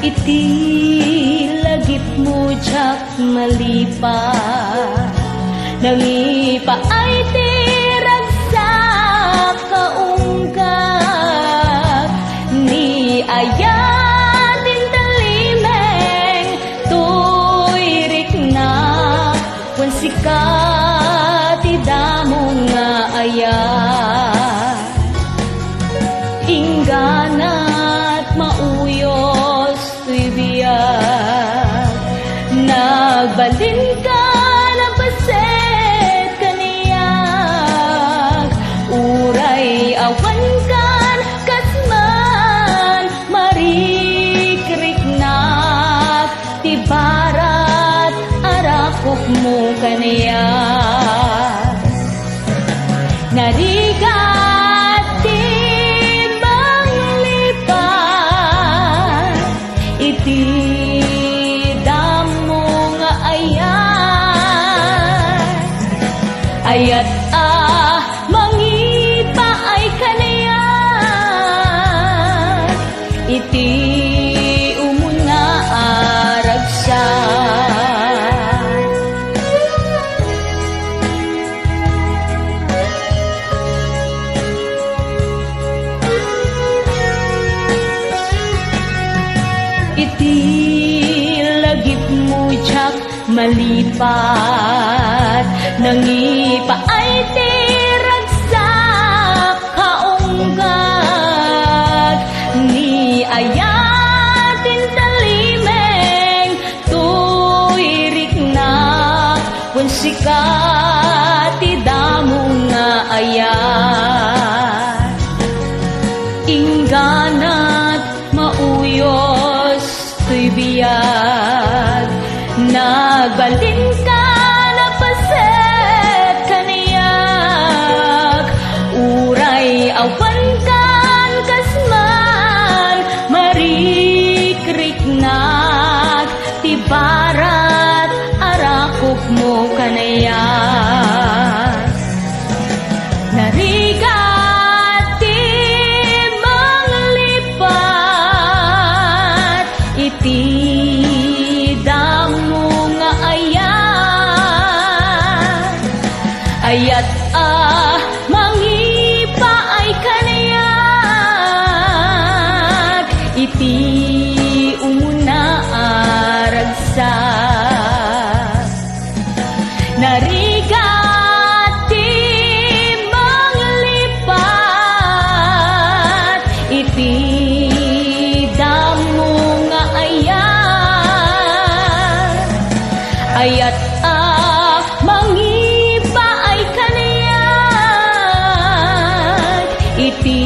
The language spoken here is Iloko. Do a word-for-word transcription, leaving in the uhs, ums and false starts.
Iti lagipmo diak malipat, nangipaay ti ragsak kaunggak, ni ayat intalimeng toy riknak, wen sika ti damo nga ayat. Ingganat mauyos toy biag, nagbalinkan a paset kaniak, uray awankan kas man marikriknak ti barat a rakupmo kaniak. Narigat ti manglipat iti damo nga ayat. Ayat a mangipaay kaniak iti umuna a ragsak. Iti lagipmo diak malipat, nangipaay ti ragsak kaunggak, ni ayat intalimeng toy riknak, wen sika ti damo nga ayat. Ingganat mauyos toy biag, nagbalinkan a paset kaniak, uray awankan kas man marikriknak ti barat a rakupmo kaniak. Narigat ti manglipat iti damo nga ayat. Ayat a mangipaay kaniak iti umuna a ragsak. Narigat ti manglipat iti damo nga ayat. Ayat a mangipaay kaniak iti